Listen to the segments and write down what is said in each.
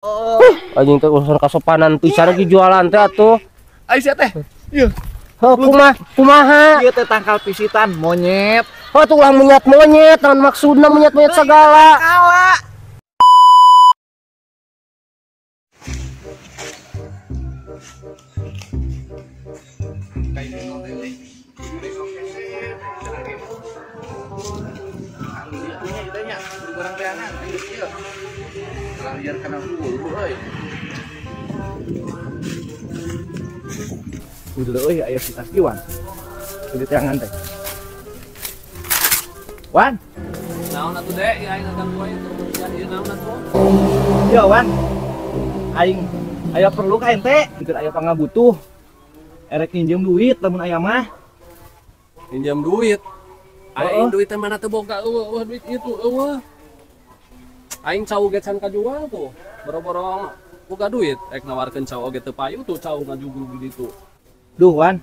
Anjing teh urusan kasopanan pisan lagi jualan teh atuh. Ai sia teh. Ieu. Heuh kumaha? Kumaha? Ieu teh tangkal pisitan monyet. Oh tuh ulah monyet-monyet, naon maksudna monyet-monyet segala. Kala. Udah euy aya si Taskiwan. Di teangan teh. Wan. Naon atuh Dek, ieu aing ngaganggu wae ieu naon atuh? Yo Wan. Aing aya perlu ka ente, keur aya pangabutuh. Erek minjem duit lamun aya mah. Minjem duit. Aing duit teh mana teu boga eueuh duit itu eueuh. Aing cau ge can kajual tuh. Boro-boro boga duit rek nawarkeun cau oge teu payu tuh cau ngajugrug di ditu. Duh Wan,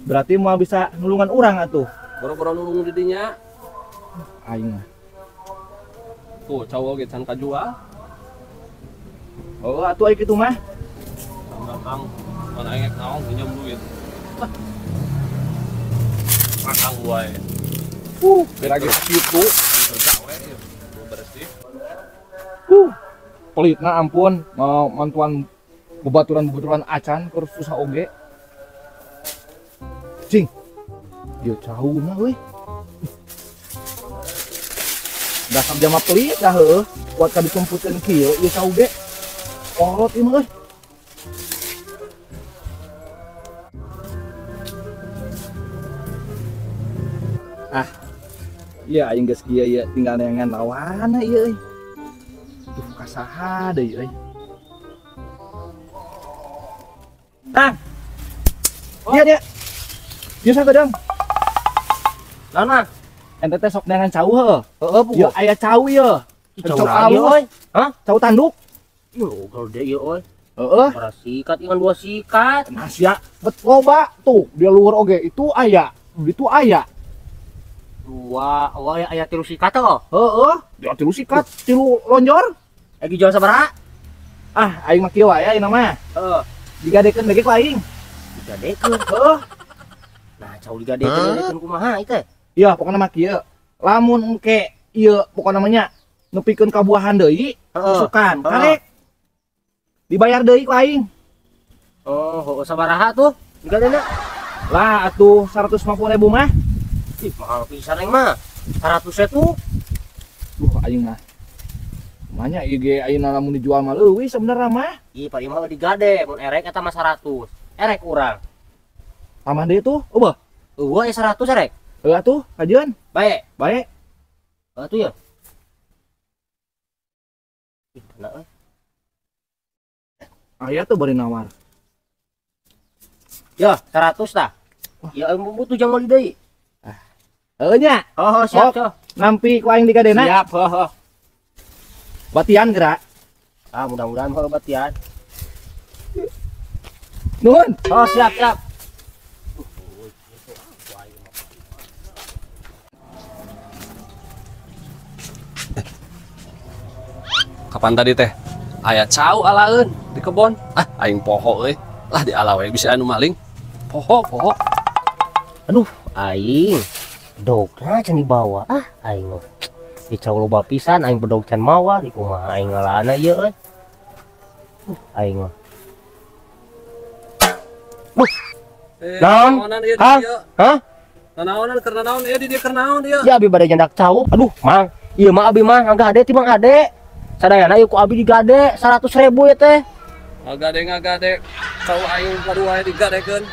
berarti mau bisa nulungan urang atuh. Boro-boro nulung di dinya. Aing mah. Tuh cau oge can kajual. Oh atuh aing kitu mah. Datang mana aing rek naon minjem duit. Makang wae. Beda ge kitu. Kerja we ieu. Bersih. Pelitna ampun, mau mantuan bebaturan-bebaturan acan keur susah oge. Cing. Ieu cauna euy. Dasar jama pelit dah heueuh, kuat ka dikumpulkeun kieu ieu cau ge. Kolot ieu mah euy. Ah. Iya aing geus kieu ieu tinggal neangan lawanna ieu euy. Duh kasaha deui euy. Tang. Iya dia. Ieu sakedang. Naon mah? Ente teh sok neangan cau heuh. Heueuh puguh. Ieu aya cau ieu. Cau alus. Hah? Cau tanduk. Ieu gede ieu euy. Heeh. Bara sikat ieu 2 sikat. Nah sia bet loba tuh dia luhur oge itu aya. Itu aya. Dua, oh aya 3 sikat oh. Heeh, dia 3 sikat, 3 lonjor. Lagi jual sabaraha? Ah, aing mah kieu wae ayeuna mah. Heeh. Digadekeun deui ku aing. Digadekeun? Heeh. Nah, cau digadekeun kumaha ieu teh? Iya, pokona mah kieu. Lamun engke ieu pokona mah nya nepikeun ka buahan deui, masukan karek. Dibayar deui ku aing. Oh, heueuh sabaraha tuh digadena? Lah atuh 150.000 mah. Ih, mahal pisan aing mah. 100 tuh. Duh, aing mah. Banyak ieu ge ayeuna lamun dijual mah leuwih sebenarnya mah. Ih, paling mah digade mun erek eta mah 100. Erek urang. Tambah deui tuh, eueuh. Eueuh 100 erek. Heueuh atuh, kajeun. Bae. Bae. Atuh ya. Ih, kana euy. Aya tuh bari nawar. Ya, 100 tah. Ya butuh jang meuli deui. Heueuh nya. Oh, siap, siap. Nampi ku aing digadena. Siap, heuh. Batian gerak. Ah, mudah-mudahan heueuh batian. Nuhun. Oh, siap, siap. Kapan tadi teh? Aya cau alaeun di kebon. Ah, aing poho euy. Lah di ala we bisa anu maling. Poho, poho. Aduh, aing. Bedogna can dibawa. Ah, aing mah. Di cau loba pisan aing bedog can mawa di kumaha aing ngalana ieu euy. Aing mah. Naon? Hah? Hah? Nanaonan keur naon ieu di dieu keur naon ieu? Ya abi bade nyandak cau. Aduh, Mang. Ieu mah abi mah ngagade ti Mang Ade. Sadayana ieu ku abi digade 100.000 ya teh. Ngagade cau aing kadua digadekeun.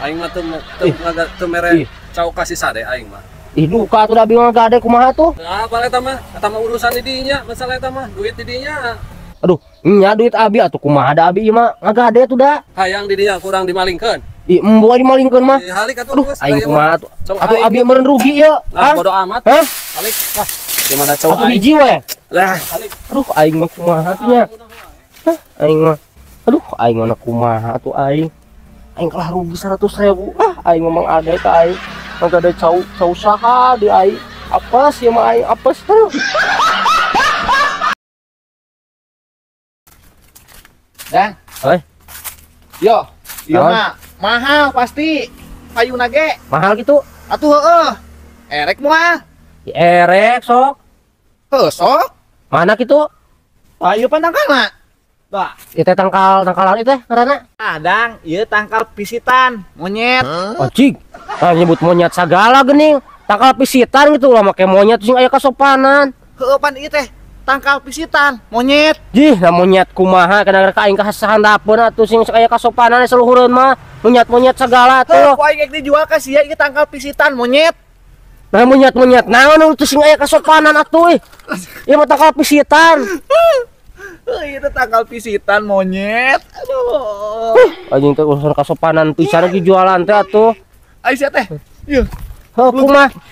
Aing mah teu mere cau kasih sade aing mah. Ih duka atuh da abi mah gade kumaha tuh? Nah, apal eta mah? Eta mah urusan di dinya, masalah eta mah duit di dinya. Aduh, nya duit abi atuh kumaha da abi ieu mah ngagade atuh da. Hayang di dinya kurang dimalingkeun. Ih, embo dimalingkeun mah. Ih, halik atuh. Aduh, aing kumaha atuh? Atuh abi meureun rugi ieu. Lah bodo amat. Hah? Halik. Lah, gimana cau aing? Hiji we. Lah, halik. Aduh, aing mah kumaha atuh nya? Hah, aing mah. Aduh, aing mah kumaha atuh aing. Aing kalah rugi 100.000. Ah, aing memang ada ka aing. Ngagade cau cau saha di aing. Apes ieu mah aing apes. Aduh. Dang. Oi. Yo, ieu mah mahal pasti. Payuna ge. Mahal gitu. Atuh heeh. Erek moal. Erek sok. Heuh sok. Mana kitu? Tah ieu pan tangkalna. Tah, ieu teh tangkal ieu teh ngaranna? Adang, ieu tangkal pisitan monyet. Anjing. Ah nyebut monyet sagala geuning. Tangkal pisitan gitu lah make monyet sing aya kasopanan. Heueuh pan ieu teh tangkal pisitan monyet. Jih, nah monyet kumaha kana ka aing kasahandapeun atuh sing aya kasopanan saluhureun mah. Monyet-monyet sagala tuh. Heuh, ku aing rek dijual ka sia ieu tangkal pisitan monyet. Nah monyet-monyet naon teu sing aya kasopanan atuh ih. Ieu mah tangkal pisitan. Heuh, ieu teh tangkal pisitan monyet. Aduh. Anjing teh urusan kasopanan pisan lagi jualan teh atuh. Ai sia teh. Ieu. Heuh,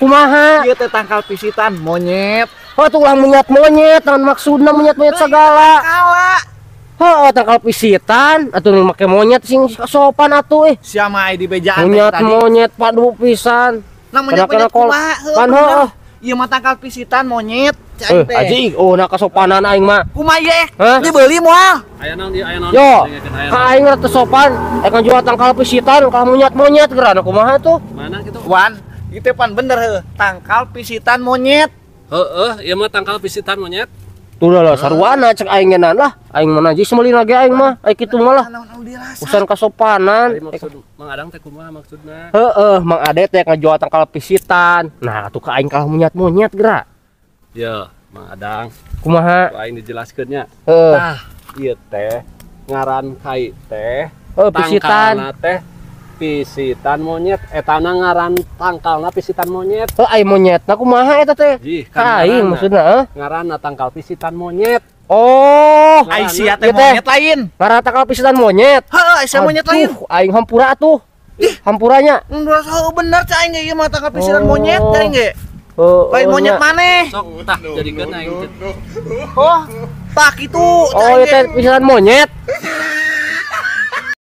kumaha? Ieu teh tangkal pisitan monyet. Heuh, tuh ulah monyet-monyet, naon maksudna monyet-monyet sagala. Heuh, tangkal pisitan atuh nu make monyet sing sopan atuh ih. Sia mah ai dibejaan teh tadi. Monyet-monyet padu pisan. Nah monyet-monyet kumaha? Pan heuh. Ieu mah tangkal pisitan monyet. Cai teh. Anjing, oh nah kasopanan aing mah. Kumaha ieu? Dibeli moal. Aya naon ieu, aya naon? Yo, ka aing teu sopan, rek ngajual tangkal pisitan ka monyet-monyet geura kumaha tuh? Mana kitu? Wan, ieu teh pan bener heuh, tangkal pisitan monyet. Heeh, ieu mah tangkal pisitan monyet. Tuh lah saruana cek aing ngeunaan lah. Aing mah najis meuli lagi aing mah. Ai kitu mah lah. Urusan kasopanan. Maksud Mang Adang teh kumaha maksudna? Heeh, Mang Ade teh ngajual tangkal pisitan. Nah, atuh ka aing kalah monyet-monyet geura. Ya, Mang Adang. Kumaha? Ku aing dijelaskeun nya. Heeh. Tah, ieu teh ngaran kai teh. Heeh, pisitan. Tangkalna teh pisitan monyet. Etana ngaran tangkalna pisitan monyet. Heuh, ai monyetna kumaha eta teh? Jih, ka aing maksudna heuh. Ngaranna tangkal pisitan monyet. Oh, ai sia teh monyet lain. Ngaran tangkal pisitan monyet. Heuh, ai sia monyet lain. Aing hampura atuh. Hampuranya. Heuh, bener cai aing ge ieu mah tangkal pisitan monyet cai aing ge. Lain monyet maneh. Sok tah jadikeun aing teh. Oh, tah kitu. Oh, ieu teh pisitan monyet.